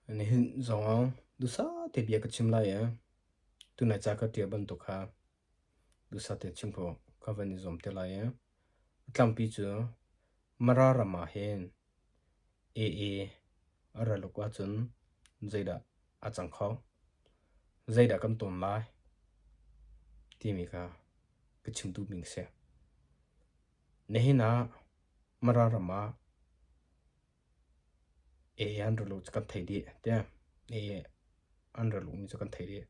Nihin zongah duhsah te bia ka chim lai i tunai ca ka ṭial bantuk kha duhsah tein chim khawh ka van i zuam te lai i a tlangpi cu Mara ram ah hin AA a ra luk ahcun zeidah a cang kho? Zeidah kan tawn lai? timi kha ka chim duhmi a si. Nihin ah Mara ram ah AA an ra luh cu kan theih dih tiah AA an ra luhmi cu kan theih dih.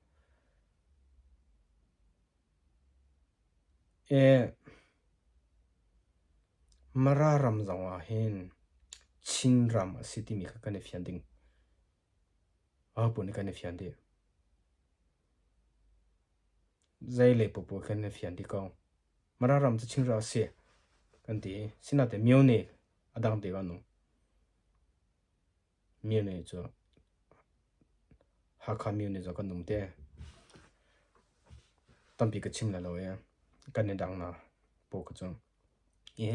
Mara ram zong ah hin Chinram a si timi kha kan i fian ding. Ahopaoh nih kan i fian dih. Zei lei paohpaoh kan i fian dih ko. Mara ram cu Chinram a si kan ti. Sinain Myone a dang deuh an um. Myone cu Hakha Myone cu kan um te. Tampi ka chim lai lo i kan i dang na paw ka cung. I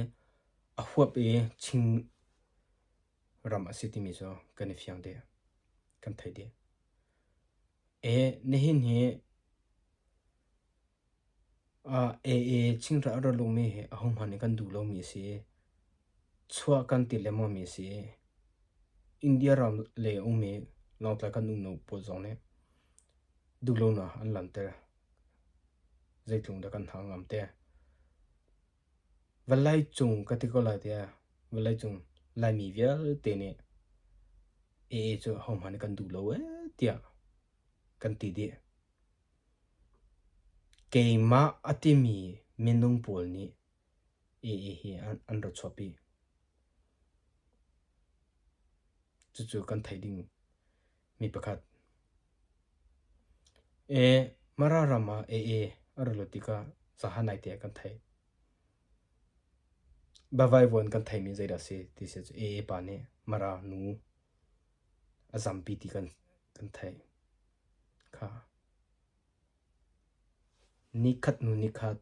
a huap i Chin ram a si timi cu kan i fiang dih. Kan theih dih. E nihin hi AA Chinra a ra lungmi hi ahohmanh nih kan duh lomi a si. Chuah kan ti lengmangmi a si. India ram lei a ummi Lawngtlai kan umnu pawl zong nih duhlonak an langhter. Zeitluk dah kan hna ngam te. Vawleicung ka ti ko lai tiah vawleicung Laimi vialte nih AA cu ahohmanh nih kan duh lo ee tiah kan ti dih. Keimah a timi minung pawl nih AA hi an ra chuahpi. Cucu kan theih ding mi pakhat. E Mara ram ah AA a ra lut tikah zahan ai tiah kan theih. Bavaivuan kan theihmi zeidah a si ti si cu AA pa nih Mara nu a zampi ti kan kan theih. Kha nikhat hnu nikhat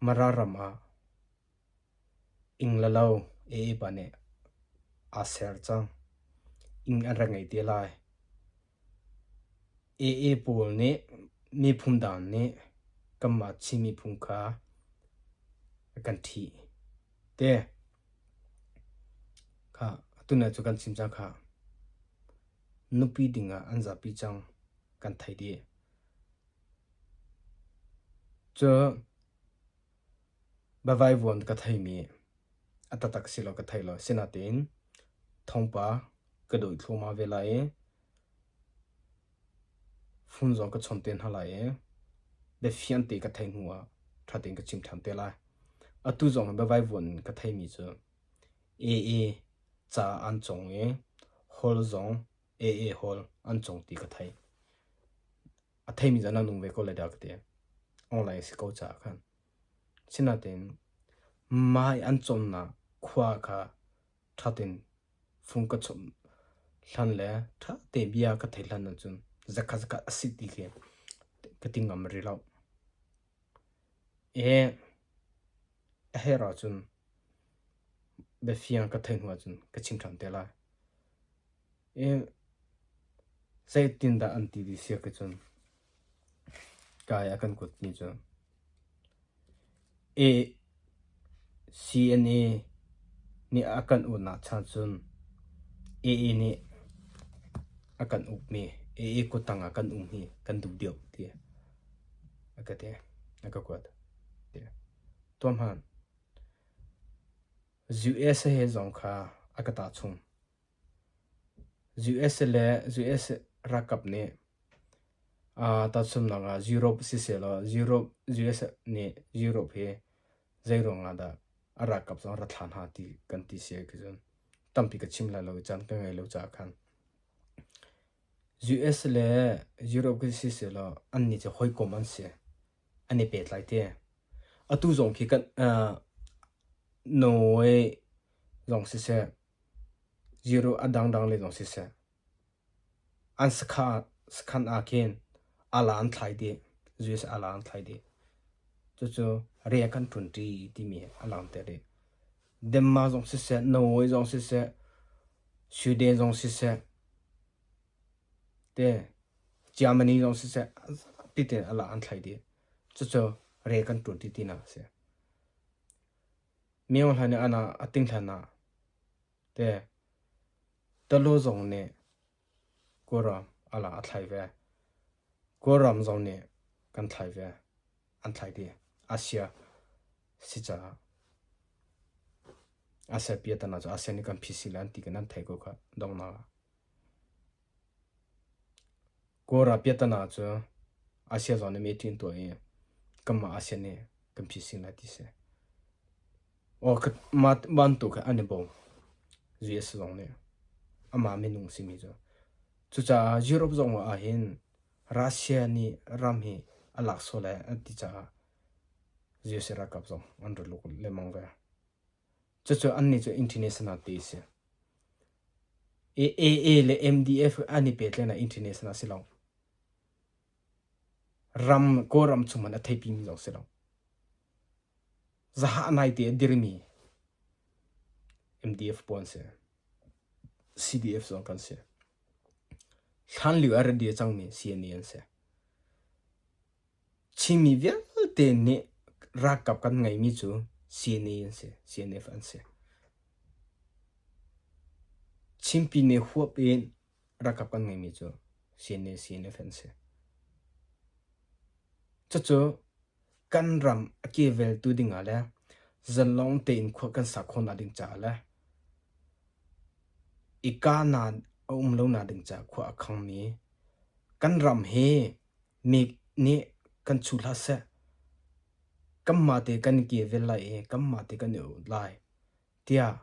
Mara ram ah ing le lo AA pa nih aa ser cang. Ing an rak ngei te lai. AA pawl nih miphun dang nih kanmah Chin miphun kha a kan ṭhih te. Kha atu nai cu kan chim cang kha. Nupi dingah an zapi cang kan theih dih. Cu biavaivuan ka theimi a taktak si lo ka thei lo. Sinain thawngpa ka dawi thluahmah ve lai i phone zong ka chawn te hna lai i biafiang te ka theih hnu ah ṭha tein ka chim ṭhan te lai. Atu zong hi biavaivuan in ka theimi cu AA ca an cawng i hall zong AA hall an cawng ti ka theih. A theimi zong nan um ve ko lai dah ka ti. Online si ko caah khan. Sinain mai an cawnnak khua kha ṭha tein fung ka chawmh hlan le ṭha tein bia ka theih hlan ahcun zakhat zakhat a si ti khi ka ti ngam rih lo. E a herh ahcun biafiang ka theih hnu ahcun ka chim ṭhan te lai. I zeitindah an ti ti si ahcun kai a kan kuatmi cu A CNA nih a kan uknak chan cun AA nih a kan ukmi AA kuttang ah kan um hi kan duh deuh ti a ka ti a ka kuat. Tuah hmanh. US he zong kha a ka tahchung. US le US ralkap nih tahchunhnak ah Europe sisehlaw Europe US nih Europe hi zeiruang ah dah a ralkap zong a ra thlah hna ti kan ti si ahcun tampi ka chim lai lo i caan ka ngei lo caah khan US le Europe khi sisehlaw annih cu hawikom an si. An i pehtlai te. Atu zong khi kan Norway zong siseh Zero a dangdang le zong siseh, an sakhan ah khin ala an thlai dih, US ala an thlai dih. Cucu rian kan ṭuanṭi timi a langhter dih. Denmark zong siseh, Norway zong siseh, Sweden zong siseh. Te Germany zong siseh zapi tein a la an thlai dih. Cucu re kan ṭuan ti tinak a si. Myo hlan i an ah a ting hlan ah te Talo zong nih Kawlram a la a thlai ve. Kawlram zong nih kan thlai ve. An thlai dih. Asia si caah Asia piatana cu Asia nih kan phisi lai an ti kan an thei ko kha donghnak ah. Kawlram piatana cu Asia zong nih meeting tuah i kanmah Asia nih kan phising lai ti si. Aw mah bantuk he an i bawm. US zong nih amah minung simi cu. Cucaah Europe zong ah hin Russia nih ram hi a lak sual lai an ti caah US ralkap zong an ra luk lengmang ve. Cucu annih cu international ti a si. AA le MDF an i pehtlaih ah international si lo. Ram Kawlram chung hmanh a theipimi zong si lo. Zaha naite a dirmi MDF pawl an si. CDF zong kan si. Hlanlio a ra dir cangmi CNA an si. Chinmi vialte nih ralkap kan ngeihmi cu CNA an si, CNF an si. Chinpi nih huap in ralkap kan ngeihmi cu CNA, CNF an si. Cucu kan ram a keveltu dingah le zalong tein khua kan sak khawhnak ding caah le i kahnak a um lonak ding caah khua a khangmi kan ram hi Mi nih kan chuh hlah seh. Kanmah te kan i kevel lai i kanmah te kan i ut lai tiah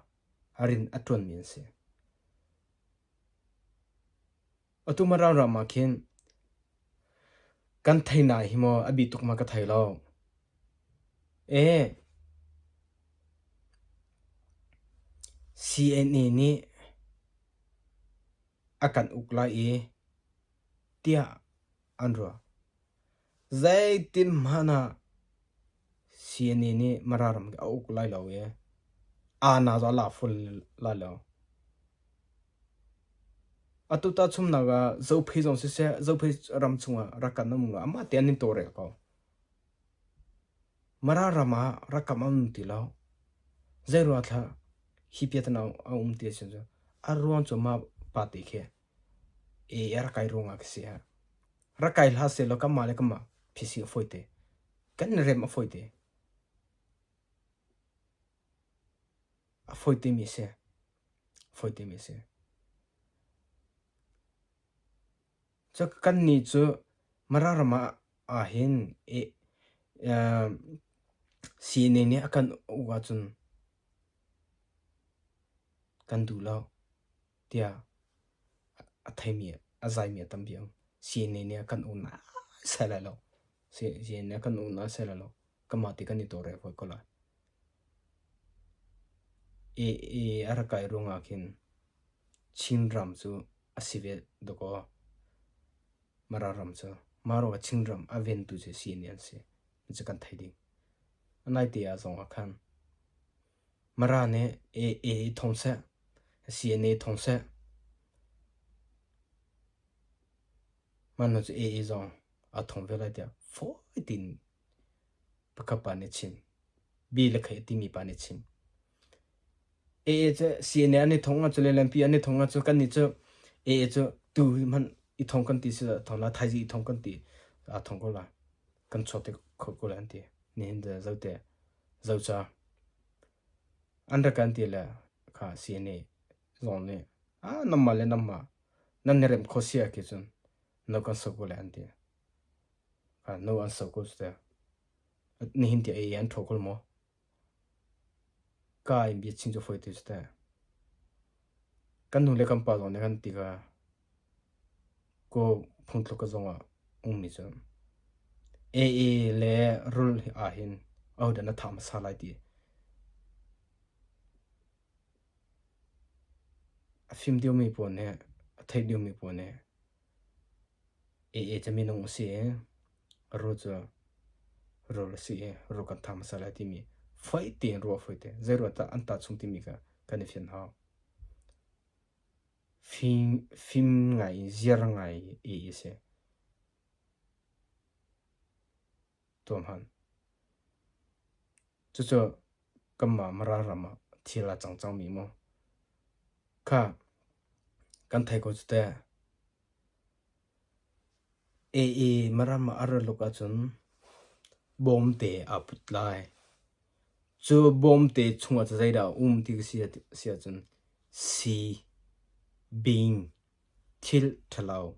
a rin a ṭuanmi an si. Atu Mara ram ah khin kan thei nai hi maw a bi tuk ma ka thei lo. Ee CNA nih a kan uk lai i tiah an ruah. Zeitin hmanh ah CNA nih Mara ram a uk lai lo i aana cu a la full lai lo. Atu tahchunhnak ah Zophei zong siseh Zophei ram chungah rak kan um lo amah te an in tawlrel ko. Mara ram ah rakam a um ti lo. Zeiruang thlah hi piatana a um ti ahcun cu a ruang cu mah pa te khi e a rak kai ruangah ka si. Rak kai hlah sehlaw kanmah le kanmah phisi a fawi te. Kan i rem a fawi te. A fawi temi a si. Fawi temi a si. Cu kannih cu Mara ram ah ahhin CNA nih a kan uk ahcun kan duh lo tiah a theimi a zaimi a tampi um. CNA nih a kan uk naisai lai lo. CNA nih a kan uk naisai lai lo. Kanmah te kan i tawlrel hawi ko lai. A rak kai ruangah khin Chinram cu a si ve dawkaw Mara ram cu mah ruangah Chinram a ventu cu CNA an si cu kan theih ding. A naite ah zong ah khan Mara nih AA thawng seh, CNA thawng seh, mah hnu cu AA zong aa thawng ve lai tiah fawi tein pakhat pa nih a chim. Bi le khei a timi pa nih a chim. AA cu CNA an i thong ahcun le lampi an i thong ahcun kannih cu AA cu tu hmanh i thong kan ti si thong la thaizing i thong kan ti aa thong ko la kan chuak te kho ko la an ti nihin te zo te zo ca an rak kan ti le kha CNA zong nih a namma le namma nan ni rem kho sia ke cun no kan so ko le an ti no an so ko te nihin ti AA an tho kol maw Ka in biachim cu fawi te cu teh. Kan nu le kan pa zong nih kan ti kha kaw phungthluk ka zong ah ummi cu AA le rul ahhin ahodah na thah hmasa lai ti a fim deuhmi pawl nih a theih deuhmi pawl nih AA cu minung a si i rul cu rul a si i rul kan thah hmasa lai timi fawi tein ruah fawi te. Zei ruah dah an tah chung timi kha kan i fian hau. Fim ngai i ziar ngai i a si. Tuah hmanh. Cucu kanmah Mara ram ah thil a cang cangmi maw? Kha kan thei ko cu teh. AA Maram ah a ra luk ahcun bawmte aa put lai. Cu bawmte chungah cu zeidah a um ti ka si ahcun sii, bing, thil ṭhalo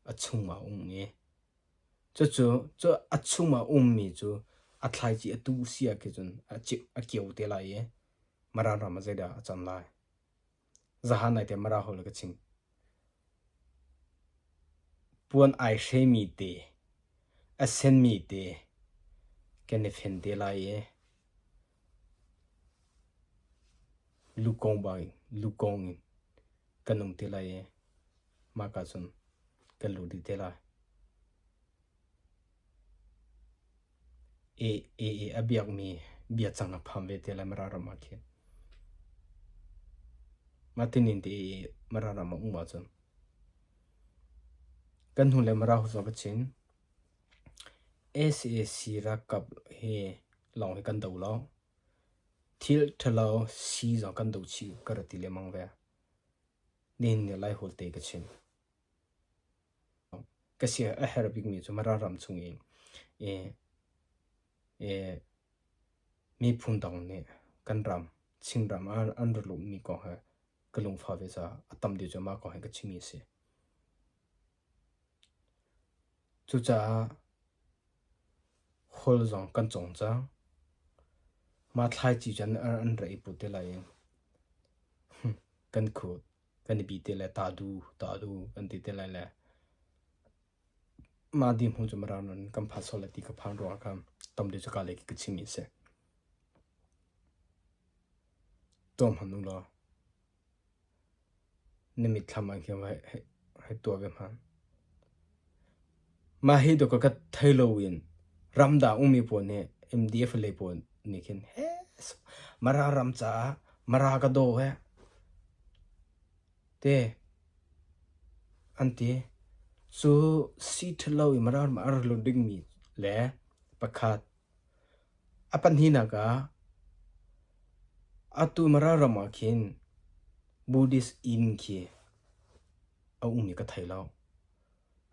a chungah a um i cucu cu a chungah a ummi cu a thlaici a tu si ah khi cun a kio te lai i Mara ram ah zeidah a can lai. Zahan nai te Mara holh ka chim. Puan ai hremi te, a senmi te kan i fen te lai i lukong bangin lukong in kan um te lai i mahka cun kan lut dih te lai. A biakmi biacang a phan ve te lai Mara ram ah khin. Mah tinin te i Mara ram ah um ahcun kan hnu le Mara hu zong ka chin. SAC ralkap hi lawng hi kan do lo. Thil ṭhalo si zong kan do chih ka rak ti lengmang ve. Nihin ni Laiholh te ka chim. Ka sia a herh bikmi cu Mara ram chung i miphun dang nih kan ram Chinram ah an ra luhmi kong he ka lungfah ve caah a tam deuh cu mah kong he ka chimmi a si. Cucaah holh zong kan cawng cang. Mah thlaici cu an ra i put te lai i kan khut. Kan i bi te le ta du ta du kan ti te lai le mah dirhmun cu Mirang nun kan phan sual lai ti ka phan ruangah khan tam deuh cu ka lei ka chimmi a si. Tuah hmanh u law na mitthlam ah khin hei tuah ve hmanh. Mah hi dawh ka thei loin ramdang ummi pawl nih MDF lei pawl nih khin Mara ram caah Mara ka daw he te an ti. Cu si ṭhalo i Mara ram a ra lut dingmi le pakhat a pahnihnak ah atu Mara ram ah khin Buddhist inn khi a um i ka thei lo.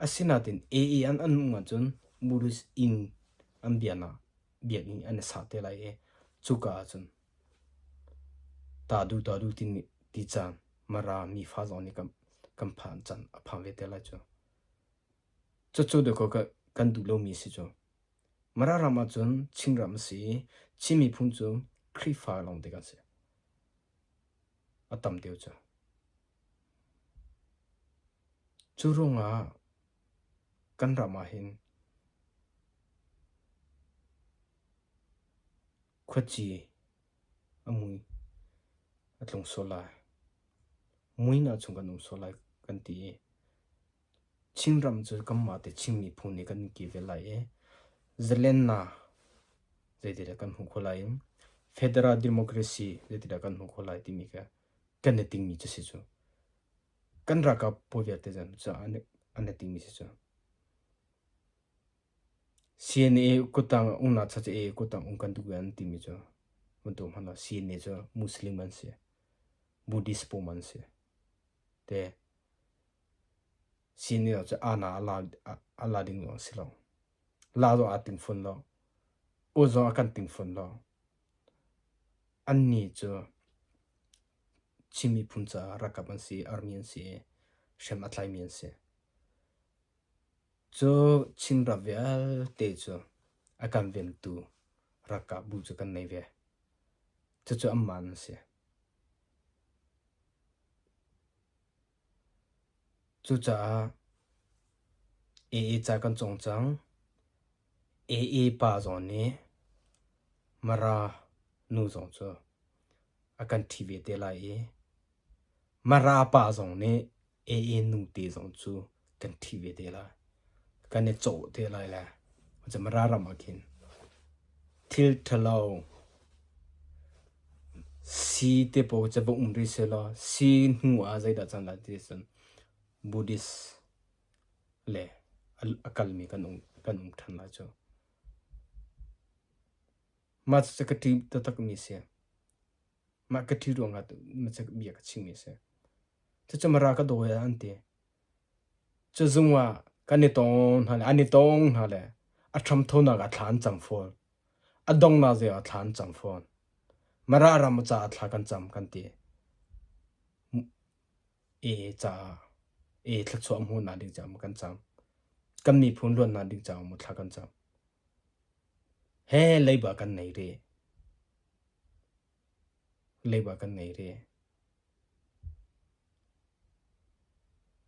Asinain AA an an um ahcun Buddhist inn an biaknak biakinn an i sa te lai i cuka ahcun ta du ta du ti, ti caan Mara mifa zong nih kan, kan phan caan a phan ve te lai cu. Cucu dawkaw kan duh lomi si cu. Mara ram ahcun Chinram a si i Chin miphun cu Khrihfa lawngte kan si. A tam deuh cu. Cu ruangah kan ram ahhin khuaci a mui a tlung sual lai. Muinak chung kan um sual lai kan ti i Chinram cu kanmah te Chin miphun nih kan kilven lai i zalennak zeitidah kan hmuh khawh lai i federal democracy zeitidah kan hmuh khawh lai timi kha kan i tingmi cu si cu. Kan ralkap pawl vialte zong cu an i tingmi si cu. CNA kuttang umnak cha cu AA kuttang um kan duh an timi cu bantuk hmanh ah CNA cu Muslim an si. Buddhist pum an si. Te CNA cu ana a la ding zong si lo. La zong aa ting fawn lo. Aw zong a kan ting fawn lo. Annih cu Chin miphun caah ralkap an si, army an si i hrem a tlaimi an si. Cu Chinram vialte cu a kan ventu ralkap bu cu kan nei ve. Cucu anmah an si. Cucaah AA ca kan cawng cang. AA pa zong nih Mara nu zong cu a kan ṭhi ve te lai i Mara pa zong nih AA nu te zong cu kan ṭhi ve te lai. Kan i cawh te lai le Mara ram ah khin thil ṭhalo. Sii te pawl cu va um rih sehlaw sii hnu ah zeidah can lai ti cun Buddhist le a kalmi kan um kan um ṭhan lai cu. Mah cucu ka ṭih taktakmi a si. Mah ka ṭih ruangah bia ka chimmi a si. Cucu Mara ka dawi ah an ti. Cu zung ah kan i tong hna le an i tong hna le a hramthawnak ah thla an cam fawn. A donghnak zei ah thla an cam fawn. Mara ram caah thla kan cam kan ti. E caah e thluachuah hmuhnak ding caah kan cam. Kan miphun luatnak ding caah mu thla kan cam. He leiba kan nei rih. Leiba kan nei rih.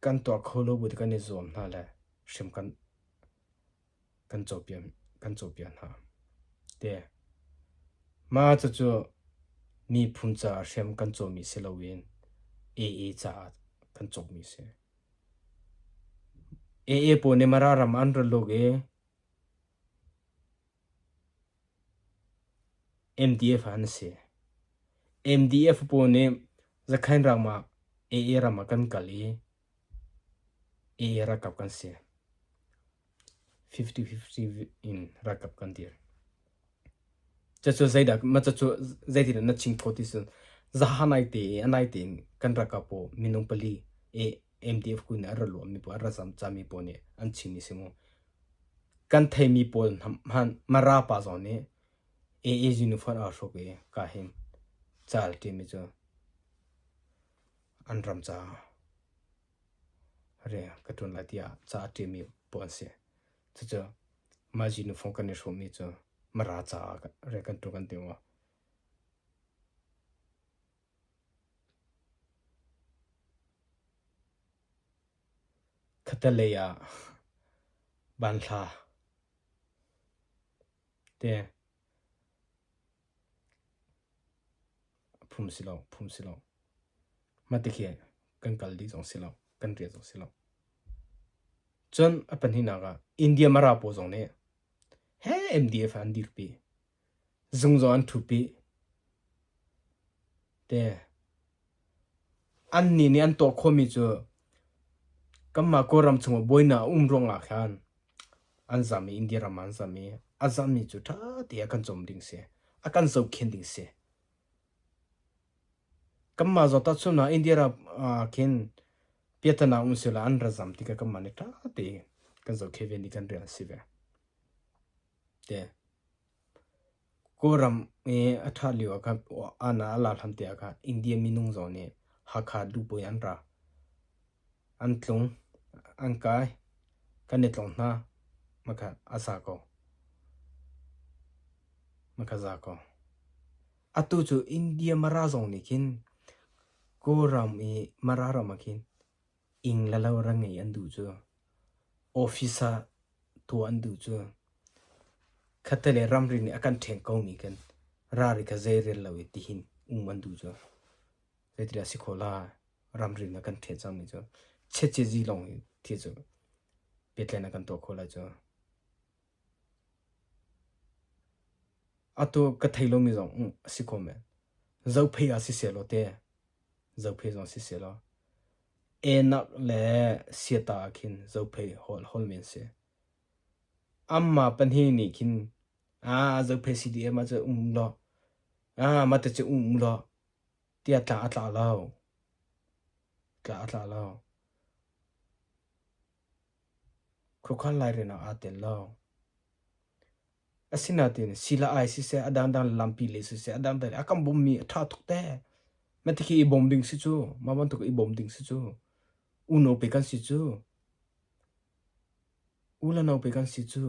Kan tuah kho lo bu kan i zuam hna le hrim kan kan cawpiah kan cawpiah hna. Te mah cucu miphun caah hriam kan cawmi si loin AA caah kan cawkmi si. AA pawl nih Mara ram an ra luk i MDF an si. MDF pawl nih Zakhain ram ah AA ram ah kan kal i AA ralkap kan si. 50-50 in ralkap kan dir. Cucu zeidah mah cucu zeitindah na chim khawh ti cun zaha nai te i a nai tein kan ralkap pawl minung pali MDF kun nih an ra luahmi pawl an ra zam cami pawl nih an chimmi si mu. Kan theimi pawl hmanh Mara pa zong nih AA uniform aa hruk i ka hin cal timi cu an ram caah rian ka ṭuan lai tiah ca a ṭialmi pawl an si. Cucu mah uniform kan i hrawmmi cu Mara caah rian kan ṭuan kan ti maw? Khatalei ah banhla te phum si lo, phum si lo. Mah tikhi kan kal dih zong si lo, kan riah zong si lo. Cun a pahnihnak ah India Mara pawl zong nih he MDF an dirpi. Zung zong an ṭhupi. Te annih nih an tuah khawhmi cu kanmah Kawlram chungah buainak a um ruangah khan an zam i India ram ah an zam i a zammi cu ṭha tein a kan cawm ding si, a kan zohkhenh ding si. Kanmah zong tahchunhnak ah India ram ah khin piahtana um sila an ra zam tikah kanmah nih ṭha tein kan zohkhenh ve ni kan rian a si ve. Te Kawlram i a ṭhat lio ah khan a lar hlan te ah khan India minung zong nih Hakha duhpawi an ra. An tlung, an kai, kan i tlong hna. Makha a za ko. Makha za ko. Atu cu India Mara zong nih khin Kawlram i Mara ram ah khin ing le lo ra ngei an duh cu. Office ah tuah an duh cu. Khatte le ramri nih a kan ṭheng komi kan rari kha zeirel lo i tihin um an duh cu. Zeitidah a si khawh lai? Ramri nih a kan ṭhen cangmi cu chetciazi lawng hi thi cu pehtlaihnak kan tuah khawh lai cu. Atu ka thei lomi zong a si kho men. Zophei ah siseh law te, zophei zong siseh law enak le siata ah khin zophei hawl hawl men si. Anmah pahnih nih khin aa zophei CDM ah cun um law, aa mah te cu um law tiah tla a tla lo. Tla a tla lo. Khuakhan lairel ah aa tel lo. Asinain sila ai siseh, a dangdang lampi le siseh, a dangdang a kan bawmmi a ṭha tuk te. Mah tikhi i bawm ding si cu, mah bantuk i bawm ding si cu. Unau pe kan si cu. U le nau pe kan si cu.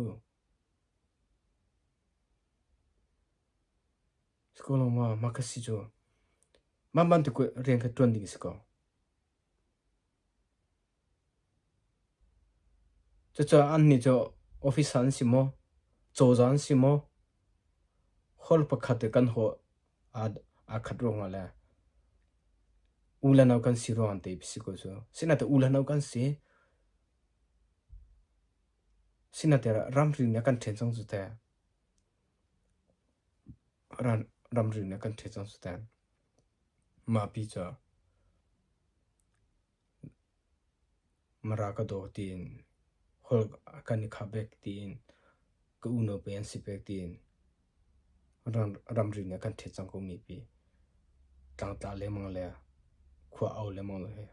Si ko lo ma, mah ka si cu. Mah bantuk rian kha ṭuan ding si ko. Cucaah annih cu officer an si maw, cozah an si maw, hall pakhat i kan haw aa khat ruangah le u le nau kan si ruangah te si ko cu. Sinain u le nau kan si. Sinain ramri nih a kan ṭhen cang cu teh. Ramri nih a kan ṭhen cang cu teh. Mah pi cu Mara ka daw tiin holh kan i khah bek tiin ka unau pei an si pek tiin ramri nih a kan ṭhet cang ko mi pi tlangtla lengmang le khua au lengmang lo hi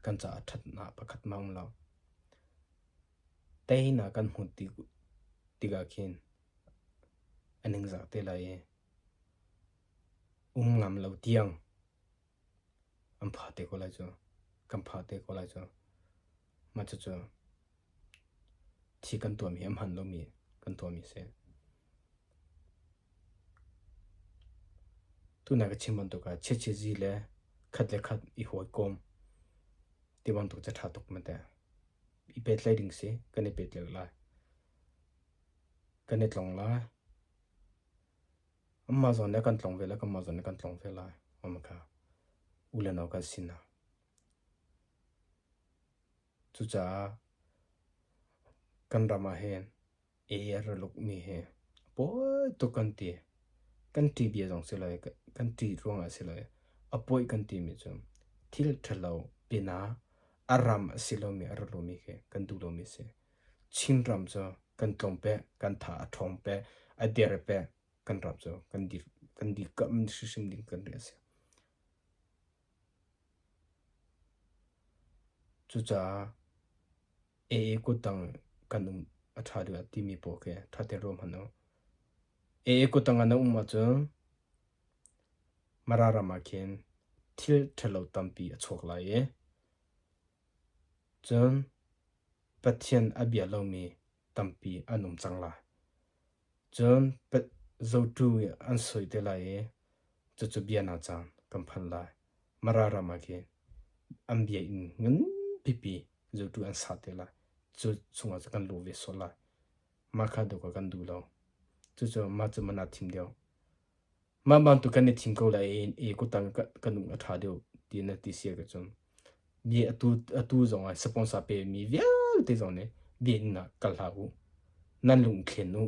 kan caah ṭhatnak pakhat hmanh a um lo. Teinak kan hmuh tikah khin a ningzak te lai i um ngam lo tiang an pha te ko lai cu. Kan pha te ko lai cu. Mah cucu thi kan tuahmi hi a hman lomi kan tuahmi a si. Tunai ka chim bantuk ah chiachiazi le khat le khat i hawikom ti bantuk cu a ṭha tuk mate. I pehtlaih ding si, kan i pehtlaih lai. Kan i tlong lai. Amah zawn le kan tlong ve lai, kanmah zawn le kan tlong ve lai. Kha u le nau kan sinah. Cucaah kan ram ah hin ei a ra lukmi hi a pawi tuk kan ti. Kan ṭih bia zong si lo i kan ṭih ruangah si lo i a pawi kan timi cu thil ṭhalo pinah a ram a si lomi a ra lomi khi kan duh lomi a si. Chinram cu kan tlawm peh, kan tha a ṭhawng peh, a der peh, kan ram cu kan dir kan dirkamh hrimhrim ding kan rian a si. Cucaah AA kuttang kan um a ṭha deuh ah timi pawl khi ṭha tein ruah hmanh u. AA kuttang ah na um ahcun Mara ram ah khin thil ṭhalo tampi a chuak lai i cun Pathian a bia lomi tampi an um cang lai. Cun zotu an soi te lai i cucu bia na caan kan phan lai. Mara ram ah khin an bia in ngan pipi zotu an sa te lai. Cu chungah cu kan luh ve sual lai. Mah kha dawk ah kan duh lo. Cucu mah cu man ah thim deuh. Mah bantuk kan i thim ko lai i i kuttang kan um a ṭha deuh ti na ti si ahcun mi atu atu zong ah sponsor pe mi vialte zong nih biakinn ah kal hlah u. Nan lung thlen u.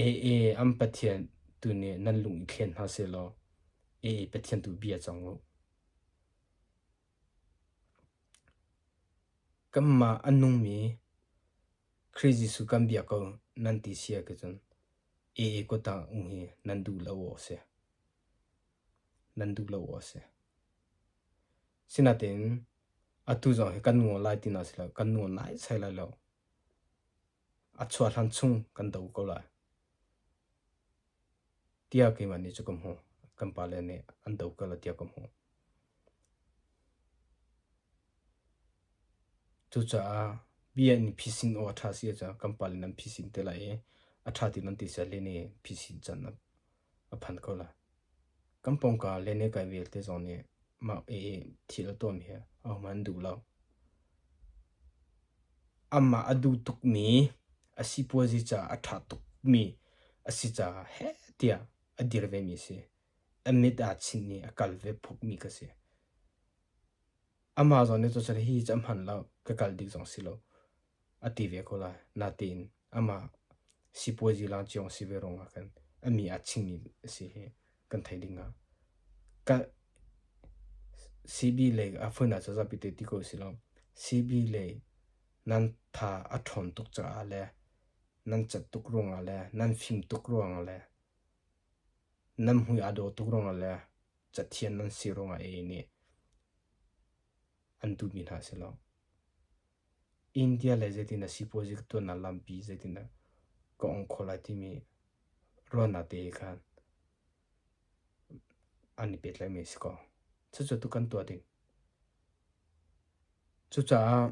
AA an Pathian tu nih nan lung i thlen hna sehlaw AA Pathian tu bia cang u. Kanmah a nungmi Khrih Jesuh kan biak ko nan ti si ahcun AA kuttang um hi nan duh lo awk a si. Nan duh lo awk a si. Sinain atu zong hi kan ngol lai tinak a si lo. Kan nawl naisai lai lo. A chuah hlan chung kan do ko lai. Tiah keimah nih cu ka hmuh. Kan pale nih an do ko lai tiah ka hmuh. Cucaah bia in phisin awk a ṭha si ahcun kan pale nan phisin te lai i a ṭha ti nan ti si ah lene phisin can a phan ko lai. Kan pawngka lene kai vialte zong nih mah i thil a tuahmi hi ahohmanh an duh lo. Amah a duh tukmi a sipuazi caah a ṭha tukmi a si caah heh tiah a dir vemi a si. A mit aa chinh i a kal ve phukmi ka si. Amah zong nih cucun hi cu a hman lo, ka kal ding zong si lo a ti ve ko lai. Natein amah sipuazi lang ciong si ve ruangah khan a mi aa chingmi a si hi kan thei ding ah. Ka CB lei a phun ah cu zapi te ti ko si lo. CB lei nan tha a ṭhawn tuk caah le nan cat tuk ruangah le nan fim tuk ruangah le nan mui aa dawh tuk ruangah le cathian nan si ruangah ei nih an duhmi hna si lo. India le zeitin dah sipuazi ka tuannak lampi zeitin dah ka ong khawh lai timi ruahnak te khan an i pehtlaihmi a si ko. Cucu tu kan tuah ding. Cucaah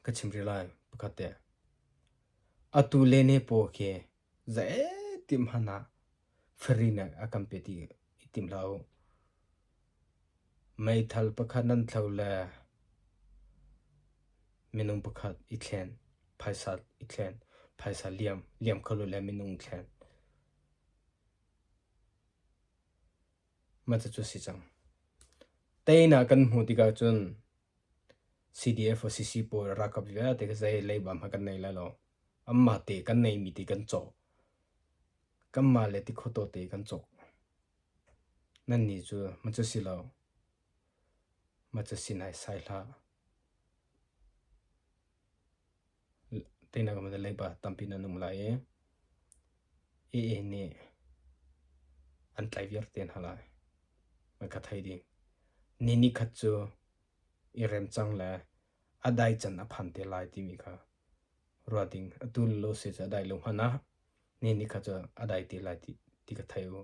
ka chim rih lai pakhat te. Atu le ne paw khi Zeitim hmanh ah fari nih a kan pe ti i tim hlah u. Meithal pakhat nan thlo le minung pakhat i thlen, phaisa i thlen, phaisa liam, liam kho lo le minung thlen. Mah cucu a si cang. Teinak kan hmuh tikah cun CDF or CC pawl ralkap vialte kha zei leiba hmanh kan nei lai lo. Anmah te kan neimi ti kan cawk. Kanmah le tikhawtaw te kan cawk. Nannih cu ma cu si lo, ma cu si naisai hlah. Teinak ah leiba tampi nan um lai i AA nih an tlaih viar te hna lai. An ka thei ding. Ni nikhat cu i rem cang le a dai can a phan te lai timi kha ruah ding. Atu lo si cu a dai lo hmanh ah ni nikhat cu a dai te lai ti, ti ka thei u.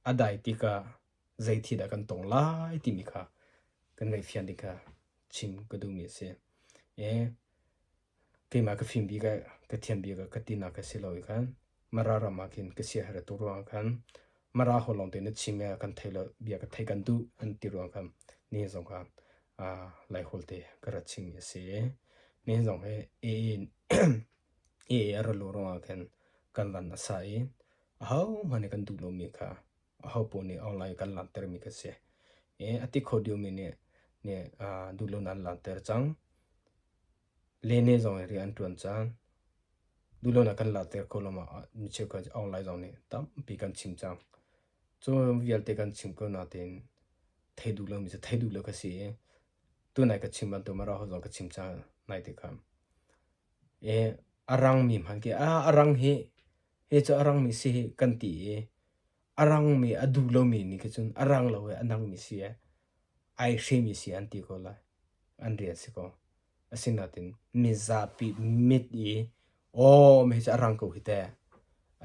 A dai tikah zei thi dah kan tong lai timi kha kan ngaihfian ding kha chim ka duhmi a si. E, keimah ka fim bik ah ka thiam bik ah ka tinak ka si lo i khan Mara ram ah khin ka siaherh tuk ruangah khan Mara holh lawng te na chim i kan thei lo bia ka thei kan duh an ti ruang khan nihin zong kha Laiholh te ka rat chimmi a si. Nihin zong hi AA a ra lu ruangah khin kan van a sa i ahohmanh nih kan duh lomi kha aho paoh nih online kan langhtermi kha si. I a ti kho diomi nih nih duh lonak an langhter cang. Lene zong in rian an ṭuan cang. Duh lonak kan langhter kho lo ma mi cheukhat online zong nih tampi kan chim cang. Cu vialte kan chim ko natein thei duh lomi cu thei duh lo ka si i tunai ka chim bantuk Mara holh zong ka chim cang nai te kha. E a rangmi hmanh khi a a rang hi hi cu a rangmi si hi kan ti i a rangmi a duh lomi nih khi cun a rang lo i a nangmi si e ai hremi si an ti ko lai. An rian si ko. Asinain mizapi mit i aw mi hi cu a rang ko hi teh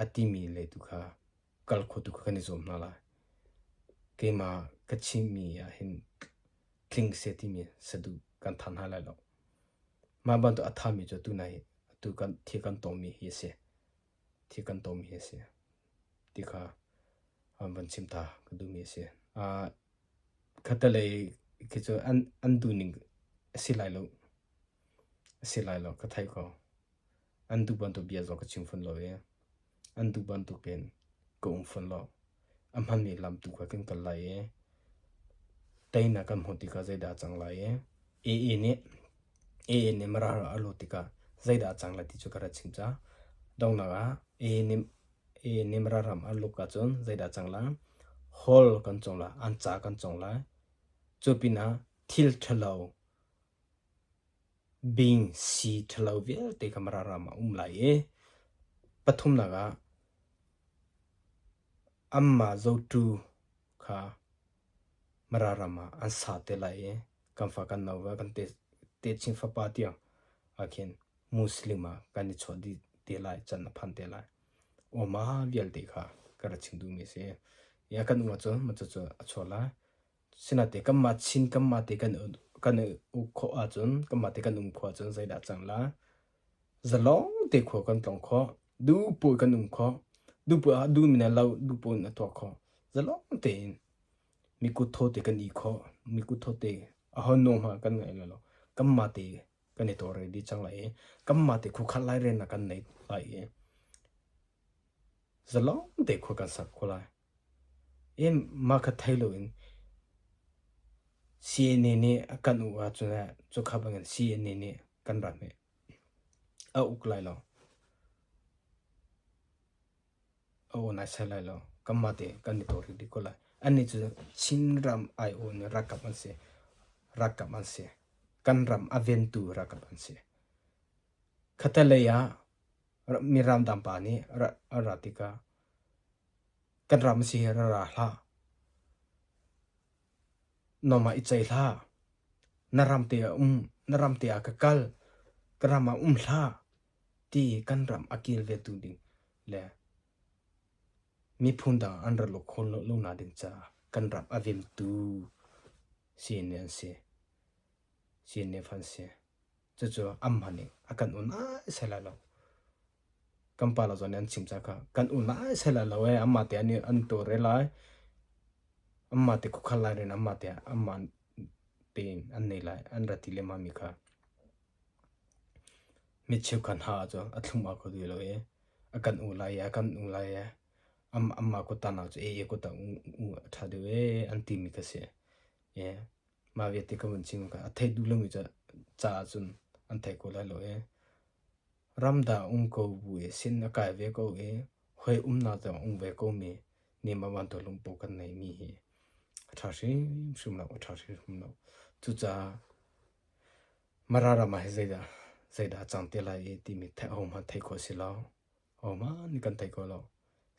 a timi le tu kha kal kho tu kha kan i zuam hna lai. Keimah ka chimmi ah hin tling seh timi saduh kan than hna lai lo. Mah bantuk a thami cu tunai atu kan thil kan tongmi hi a si. Thil kan tongmi hi a si. Ti kha van chim ta ka duhmi a si. Khattelei khi cu an, an duhning a si lai lo. A si lai lo, ka theih ko. An duh bantuk bia zong ka chim fawn lo i an duh bantukin ka um fawn lo. A hmanmi lam tu kha kan kal lai i teinak kan hmuh tikah zeidah a cang lai i AA nih AA nih Mara a luat tikah zeidah a cang lai ti cu ka rak chim ca. Donghnak ah AA nih AA nih Mara ram a luk ahcun zeidah a cang lai? Hall kan cawng lai, an ca kan cawng lai. Cu pinah thil ṭhalo Bing sii ṭhalo vialte kha Mara ram ah a um lai i pathumnak ah anmah zotu kha Mara ram ah an sa te lai i kan fa kan nauva kan techin fapa tiang ah khin Muslim ah kan i chuah dih te lai can a phan te lai. Aw mah vialte kha ka rak chim duhmi a si. Ya kan um ahcun mah cucu a chuak lai. Sinain kanmah Chin kanmah te kan kan i uk khawh ahcun kanmah te kan um khawh ahcun zeidah a cang lai? Zalong te khua kan tlawng khawh. Duhpoh kan um khawh. Duhpoh ah duhmi na lo duhpoh in a tuah khawh. Zalong tein mi kut thaw te kan i khawh. Mi kut thaw te aho nawl hmanh kan ngaih lai lo. Kanmah te kan i tawlrel dih cang lai i kanmah te khuakhan lairelnak kan nei lai i zalong te khua kan sak khawh lai. Mah kha thei loin CNA nih a kan uk ahcun cukha bangin CNA nih kan ram hi a uk lai lo. A aw naisai lai lo. Kanmah te kan i tawlrel dih ko lai. Annih cu Chinram aiawh in ralkap an si. Ralkap an si. Kan ram a ventu ralkap an si. Khatalei ah mi ramdang pa nih a ra tikah Kan ram si hi ra ra hlah. Nangmah i ceih hlah. Na ram te ah um, na ram te ah ka kal, ka ram ah um hlah ti kan ram a kilventu ding le miphun dang an rat lo khawh lo nak ding caah kan ram a vemtu CNA an si. CNF an si. Cucu anmah nih a kan un ai sai lai lo. Kan pa lo zong nih an chim cang kha kan un lai sai lai lo ee anmah te an an tawlrel lai. Anmah te khuakhal lai rian anmah te anmah tein an nei lai an ra ti lengmang mi kha mi cheukhat hna ahcun a thlum au kho ti lo i a kan u lai ee a kan u lai ee anmah kut ah cu ee kut ah u a ṭha deuh ee an timi kha si. Ee mah vialte ka vun chim kha a theih duh lomi caah cun an thei ko lai lo ee. Ramdang um ko bu i sin a kai ve ko i hawi umnak zong um ve komi nih mah bantuk lungput kan neihmi hi. A ṭha hrimhrim lo, a ṭha hrimhrim lo. Cucaah Mara ram ah hi zeidah zeidah a cang te lai i timi theih ahohmanh theih khawh a si lo. Ahohmanh nih kan thei kho lo.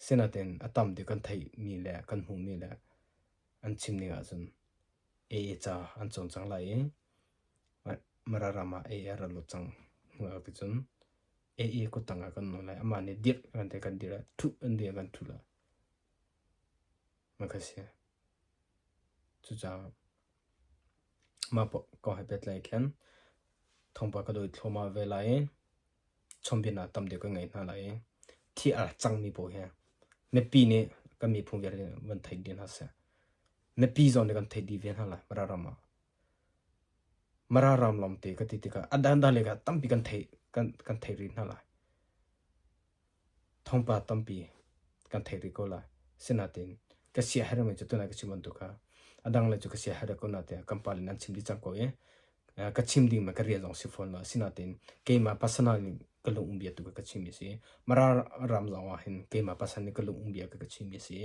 Sinain a tam deuh kan theihmi le kan hmuhmi le an chim ning ahcun AA ca an cawn cang lai i Mara ram ah AA a ra lut cang hnu ah cun AA kuttang ah kan um lai. Amah nih dirh kan ti kan dirh lai, ṭhuh an ti ah kan ṭhu lai. Mah kha si. Cucaah mah kong he pehtlai khin thawngpang ka dawi thluahmah ve lai i chawnhbiaknak tam deuh kan ngei hna lai i thi a cangmi pawl hi mipi nih kan miphun vialte nih van thei dih hna seh. Mipi zong nih kan theih dih ve hna lai Mara ram ah. Mara ram lawngte ka ti tikah a dangdang lei kha tampi kan theih kan kan theih rih hna lai. Thawngpang tampi kan theih rih ko lai. Sinain ka siaherhmi cu tunah ka chim bantuk kha a dang le cu ka siaherh ko na tiah kan pale nan chim dih cang ko i ka chim ding ma ka rian zong si fawn lo. Asinain keimah personal in ka lung um bia tu ka chim mi si. Mara ram zong ah hin keimah pasal nih ka lung um bia ka ka chim mi si.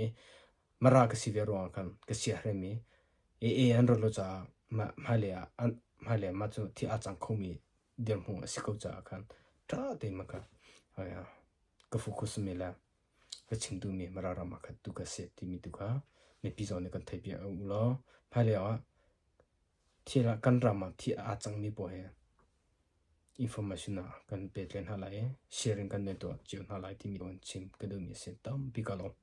Mara ka si ve ruangah khan ka siaherhmi AA an rat lo caah hmailei ah hmailei ah mah cu thil aa cang khomi dirhmun a si ko caah khan ṭha tein mah kha ka focus mi le ka chim duhmi Mara ram ah khan tu ka si timi tu kha mipi zong nih kan theih piak u law hmailei ah thil ah kan ram ah thil aa cangmi pawl hi information ah kan pe len hna lai i sharing kan tuah cio hna lai timi chim ka duhmi a si. Tampi ka lawm.